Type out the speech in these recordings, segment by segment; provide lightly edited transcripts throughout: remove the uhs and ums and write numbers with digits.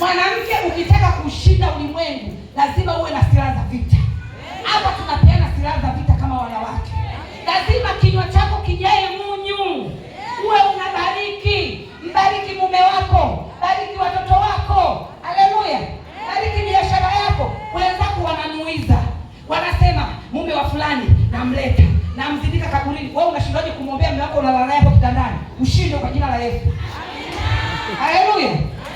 Mwanamke ukitaka kushinda ulimwengu lazima uwe na silaha za vita. Hapa tunapeana silaha za vita kama wanawake. Lazima kinywa chako kijae munyu, uwe unabariki. Mbariki mume wako, bariki watoto wako. Haleluya! Bariki biashara yako. Wenzako wananuiza, wanasema mume wa fulani namleta, namzindika kaburini. Wewe unashindaje kumwombea mume wako? Unalala naye hapo kitandani. Ushinde kwa jina la Yesu. Haleluya!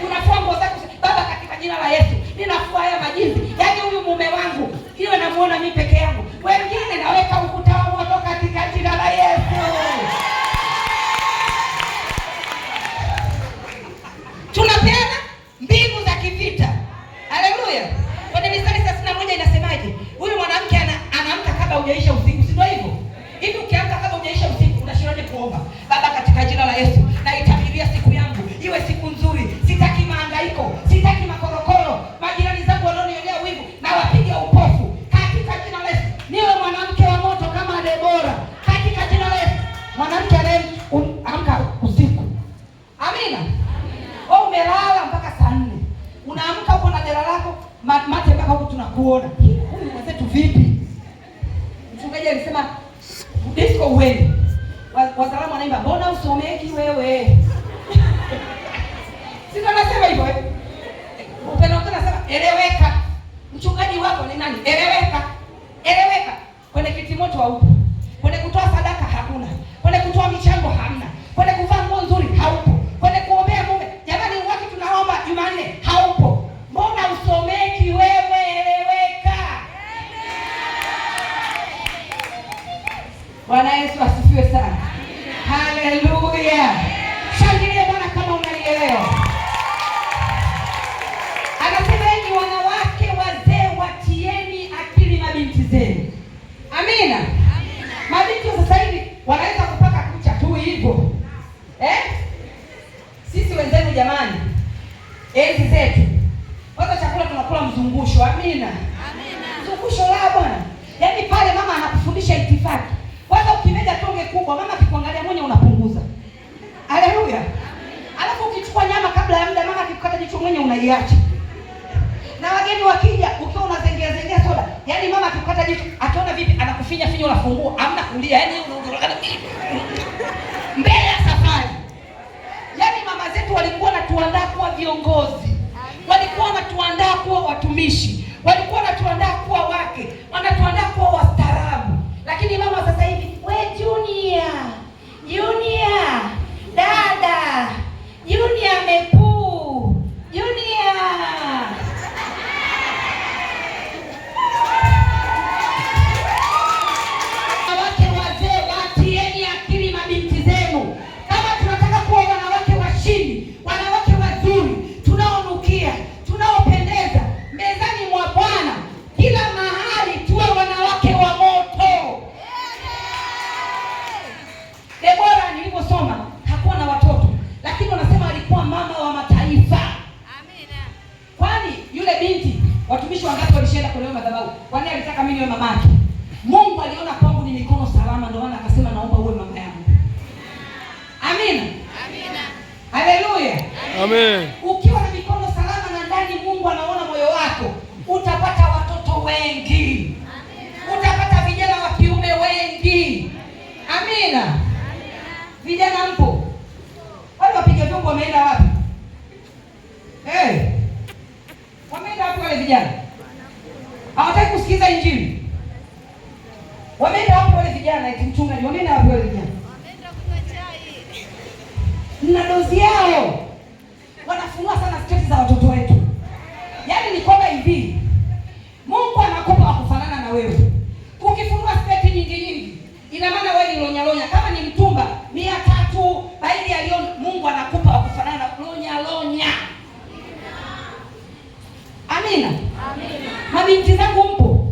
Unafua nguo zako, Baba, katika jina la Yesu ninafua haya majinsi. Yaani huyu mume wangu iwe namuona mimi peke yangu, wengine naweka ukuta wa moto katika jina la Yesu. Tunapeana mbinu za kivita. Haleluya! Kwenye Mithali 31 inasemaje? Huyu mwanamke anaamka kabla hujaisha usiku, si ndio hivyo? Hivi ukiamka kabla hujaisha usiku unashindaje kuomba? Baba, katika jina la Yesu naitabiria siku yangu iwe siku nzuri, sitaki mahangaiko, sitaki makorokoro, majirani zangu wanaonionea wivu na wapige upofu katika jina la Yesu. Niwe mwanamke wa moto kama Debora katika jina la Yesu. Mwanamke anayeamka usiku, amina. Wewe umelala mpaka saa 4 unaamka huko na dera lako mate mpaka huko tunakuona. Huyu mwenzetu vipi? Mchungaji alisema disco uende. Wazalamu wanaimba mbona usomeki wewe? Si ndo nasema hivyo eh? Upendo nasema eleweka. Mchungaji wako ni nani? Eleweka. Eleweka. Kwenye kitimoto haupo. Kwenye kutoa sadaka hakuna. Kwenye kutoa michango hamna. Kwenye kuvaa nguo nzuri haupo. Kwenye kuombea mume, jamani, watu tunaomba Jumanne haupo. Mbona usomeki wewe? Eleweka. Bwana Yesu asifiwe sana. Haleluya. Shangilia Bwana kama unanielewa. Anasema enyi wanawake wazee, watieni akili mabinti zenu. Amina. Mabinti sasa hivi wanaweza kupaka kucha tu hivyo. Eh? Sisi wenzenu jamani, enzi zetu kwanza chakula tunakula mzungusho. Amina. Mzungusho la bwana. Yaani pale mama anakufundisha itifaki. Kwanza ukimega tonge kubwa, mama akikuangalia mwenye unapunguza. Haleluya. Alafu ukichukua nyama kabla ya muda, mama akikukata jicho mwenye unaiacha. Na wageni wakija, ukiwa unazengea zengea soda, yaani mama akikukata jicho, akiona vipi anakufinya finya, unafungua, hamna kulia, yaani mbele ya safari. Yaani mama zetu walikuwa wanatuandaa kuwa viongozi, walikuwa wanatuandaa kuwa watumishi, walikuwa wanatuandaa kuwa wake, wanatuandaa kuwa wastaarabu. Lakini mama sasa hivi, we junior, junior, dada, junior amekuu, junior. Wanawake wazee, watieni akili mabinti zenu. Kama tunataka kuwa wanawake washindi, wanawake wazuri, tunaonukia, tunaopendeza mezani mwa Bwana, kila mahali tuwe wanawake wa moto. Debora niliposoma hakuwa na watoto, lakini wanasema alikuwa mama wa mataifa. Kwani yule binti watumishi wangapi walishaenda kwenye madhabahu? Kwani alitaka mimi niwe mamake? Mungu aliona kwangu ni mikono salama, ndio maana akasema naomba uwe mama yangu. Amina. Haleluya. Amen. Ukiwa na mikono salama na ndani Mungu anaona moyo wako, utapata watoto wengi. Utapata vijana wa kiume wengi. Amina. Vijana mpo? Wale wapiga vyombo wameenda wapi? Hey. Wameenda wapi wale vijana? Hawataki kusikiza Injili. Wameenda wapi wale vijana? Eti mchungaji, wameenda wapi wale vijana? Na dozi yao wanafunua sana sketi za watoto wetu. Yaani ni kwamba hivi, Mungu anakupa wa kufanana na wewe. Ukifunua sketi nyingi nyingi, ina maana wewe ni lonya lonya. Kama ni mtumba 300 baili ya lioni, Mungu anakupa wa kufanana na lonya lonya. Amina. Mabinti zangu mpo?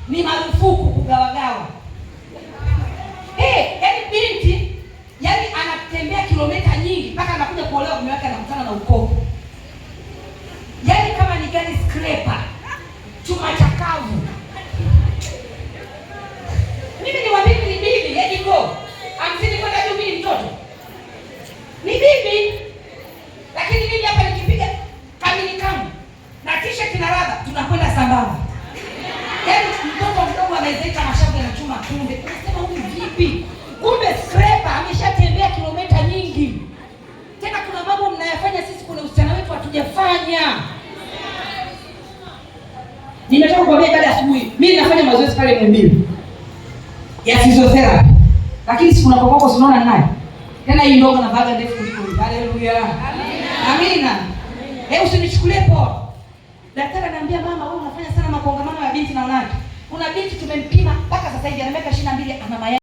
Ni marufuku kugawagawa. Yaani binti, yaani anatembea kilomita nyingi mpaka anakuja kuolewa, mume wake anakutana na ukoo. Yaani kama ni gari scraper, chuma chakavu. Mimi ni wa bibi, ni bibi, yaani go. 50 kwenda juu, mimi ni mtoto. Ni bibi. Lakini bibi hapa nikipiga sambamba. Yaani mtoto mdogo amezeeka mashavu yanachuma kunde. Unasema huyu vipi? Kumbe scraper ameshatembea kilomita nyingi. Tena kuna mambo mnayafanya sisi kuna usichana wetu hatujafanya. Nimetoka kuambia ibada asubuhi. Mimi nafanya mazoezi pale Muhimbili ya physiotherapy. Lakini siku napokoko unaona naye. Tena hii ndogo navaga ndefu kuliko hii. Haleluya. Amina. Amina. Eh, usinichukulie poa. Daktari ananiambia mama, wewe unafanya sana makongamano ya binti na wanawake. Kuna binti tumempima mpaka sasa hivi ana miaka